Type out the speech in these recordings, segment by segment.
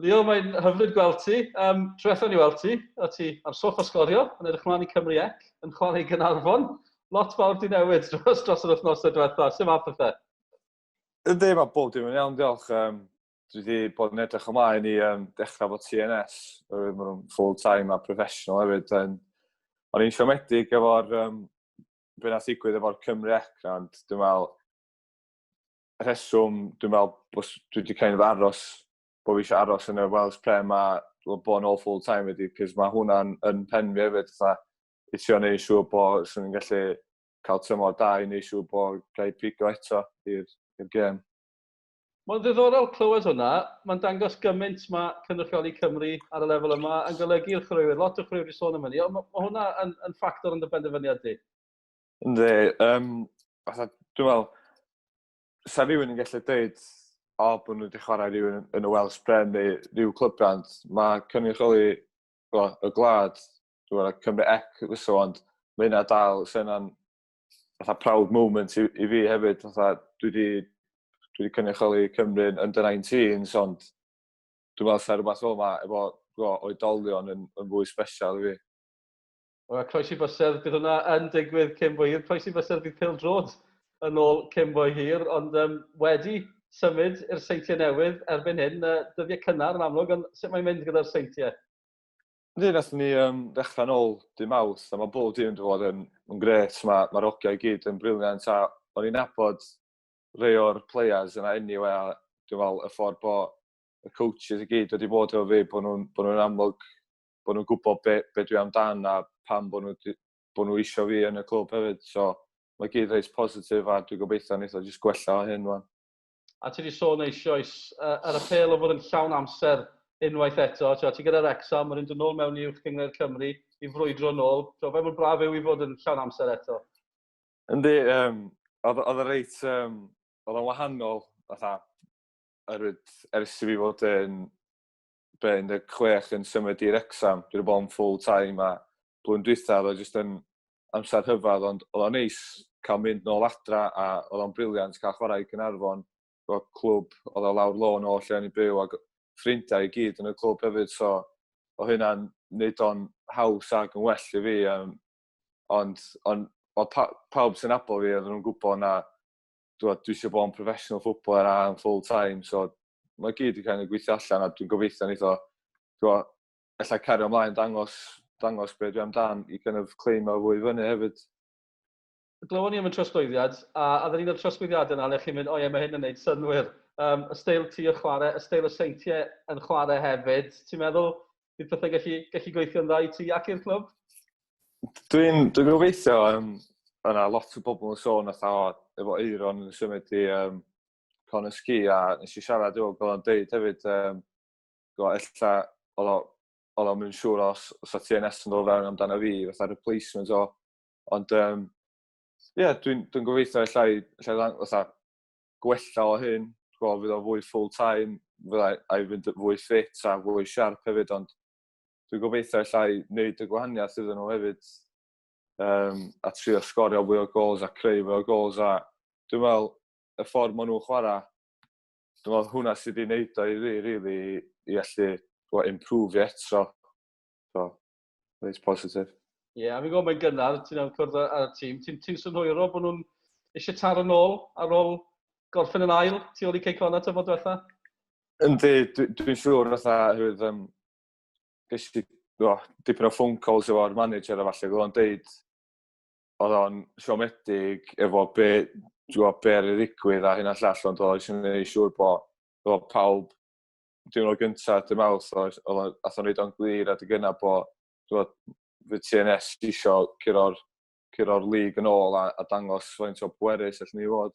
Leo, mae'n hyfryd gweld ti. Tro diwethaf ni weld ti, o ti ar soffa sgorio, yn edrych mlaen i Cymru C, yn chwarae i Gaernarfon. Lot fawr di newid dros yr wythnosau diwetha. Sut mae pethau? Yndi, mae bob dim yn iawn, diolch. Dwi wedi bod yn edrych ymlaen i dechrau fo TNS, oherwydd maen nhw'n full-time a professional hefyd. O'n i'n siomedig efo'r be nath ddigwydd efo'r Cymru C, ond dwi'n meddwl, rheswm, dwi'n meddwl, bod dwi wedi kind of aros, bod fi eisiau aros yn y Welsh Prem a bod yn all full time wedi, cos mae hwnna'n yn pen fi hefyd, fatha, i trio neud siŵr bod swn i'n gallu cael tymor da i neud siŵr bod gael pigo eto i'r gêm. Mae'n ddiddorol clywed hwnna. Mae'n dangos gymaint mae cynrychioli Cymru ar y lefel yma yn golygu i'r chwaraewyr. Lot o chwaraewyr wedi sôn am hynny. Ond mae hwnna yn ffactor yn dy benderfyniad di. Yndi, fatha, dwi'n meddwl, sa rhywun yn gallu dweud o, bod nhw wedi chwarae rhywun yn y Welsh Prem neu rhyw clwb, ond mae cynrychioli, well, y gwlad, dwi'n meddwl, Cymru C fysa, ond mae hynna dal, sy'n hynna'n fatha proud moment i fi hefyd, fatha dwi wedi cynrychioli Cymru yn under 19s, ond dwi'n meddwl sa rhywbeth fel yma efo oedolion yn fwy special i fi. Wel, croesi bysedd, bydd hwnna yn digwydd cyn bo hir. Croesi bysedd bydd pêl-droed yn ôl cyn bo hir, ond wedi symud i'r Seintiau Newydd erbyn hyn, dyddiau cynnar yn amlwg, ond sut mae'n mynd gyda'r Seintiau? Yndi, nathon ni dechrau nôl dy Mawrth, a mae bob dim wedi bod yn grêt. Mae'r ma hogiau i gyd yn brilliant, a o'n i'n nabod rhai o'r players yna anyway, a dwi'n meddwl y ffordd bod y coaches i gyd wedi bod efo fi, bod nhw'n amlwg, bod nhw'n gwybod be dwi amdan a pam bod nhw isio fi yn y clwb hefyd. So, mae gyd reit positif a dwi'n gobeithio wneith o jyst gwella o hyn wan. A ti wedi sôn eisoes yr apêl o fod yn llawn amser unwaith eto. Ti gyda Wrexham, mae'n dod nôl mewn i Uwch Gynghrair Cymru i frwydro nôl. Fe mor braf yw i fod yn llawn amser eto? Yndi, oedd o reit, oedd o'n wahanol, fatha, oherwydd ers i fi fod yn be, 16 yn symud i Wrexham, dwi wedi bod yn full time a blwyddyn dwytha oedd o jyst yn amser rhyfedd, ond oedd o'n neis cael mynd nôl adra a oedd o'n brilliant cael chwarae i Gaernarfon, efo clwb oedd o lawr lôn o lle o'n i'n byw ac ffrindiau i gyd yn y clwb hefyd, so oedd hynna'n neud o'n haws ac yn well i fi. Ond pawb sy'n nabod fi, oedden nhw'n gwybod na dwi eisiau bod yn professional footballer a yn full time, so mae gyd i kind of gweithio allan a dwi'n gobeithio neith o, dwi'n ella cario ymlaen dangos be dwi amdan i kind of claim o fwy fyny hefyd. Glywon ni am y trosglwyddiad, a oedd un o'r trosglwyddiadau yna le chi'n mynd, "O ie, mae hyn yn gwneud synnwyr." Y steil ti o chwarae, y steil y Seintiau yn chwarae hefyd. Ti'n meddwl bydd pethau gallu gweithio'n dda i ti ac i'r clwb? Dwi'n gobeithio, yna lot o bobl yn sôn fatha, o, efo Aeron yn symud i Connah's Quay, a nes i siarad efo oedd o'n deud hefyd, go, ella oedd o'n mynd siŵr os o TNS yn dod fewn amdano fi, fatha replacement o. Ond, ie, yeah, dwi'n dwi gobeithio ella fatha gwella o hyn, go, fydd o fwy full time, fydda i fynd fwy fit a fwy sharp hefyd, ond dwi'n gobeithio ella i wneud y gwahaniaeth iddyn nhw hefyd a trio sgorio fwy o goals a creu fwy o goals, a dwi'n meddwl y ffordd maen nhw'n chwarae, dwi'n meddwl hwnna sydd wedi wneud o i fi, really, i allu, well, improve eto. So, it's positive. Ie, yeah, a fi'n gwybod mae'n gynnar, ti'n iawn cwrdd ar y tîm. Ti'n ti synhwyro bod nhw'n eisiau taro nôl ar ôl gorffen yn ail tu ôl i Cei Connah tymor diwetha? Yndi, dwi'n dwi siŵr fatha, oherwydd ges i, oh, dipyn o phone calls efo'r manager a falle, oedd o'n deud oedd o'n siomedig efo be, dwi'n gwybod, be ar y ddigwydd a hyn a llall, ond oedd o'n eisiau gwneud siŵr bod pawb diwrnod gyntaf dy Mawrth, oedd ath o'n reid o'n glir adeg yna bod, dwi'n gwybod, fydd TNS isio curo'r league yn ôl a dangos faint o bwerus allan ni fod.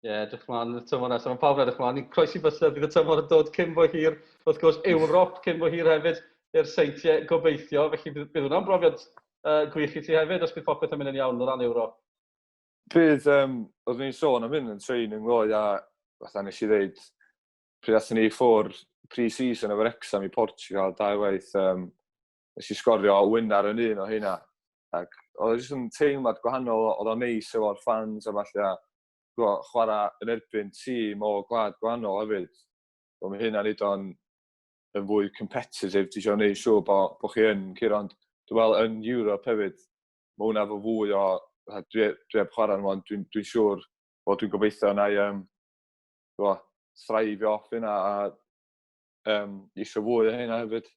Ie, yeah, edrych mlaen y tymor nesaf. Mae pawb yn edrych mlaen. Ni'n croesi bysedd bydd y tymor yn dod cyn bo hir. Wrth gwrs, Ewrop cyn bo hir hefyd i'r Seintiau gobeithio. Felly bydd hwnna'n brofiad gwych i ti hefyd os bydd popeth yn mynd yn iawn o ran Ewrop. Bydd, oeddwn ni'n sôn am hyn yn training ddoe a fatha nes i ddeud, pryd athyn ni i ffwr pre-season efo Wrexham i Portugal dau waith, nes i sgorio winner yn un o hynna. Ac oedd o jyst yn teimlad gwahanol, oedd o'n neis efo'r fans a falle, a chwarae yn erbyn tîm o gwlad gwahanol hefyd. Wel, mae hynna'n neud o'n yn fwy competitive, ti eisiau gwneud siŵr bo chi yn curo, ond dwi'n meddwl yn Europe hefyd, mae hwnna efo fwy o, dwi heb chwarae nhw, ond dwi'n dwi siŵr bod dwi'n gobeithio na i thrive off hynna a isio fwy o hynna hefyd.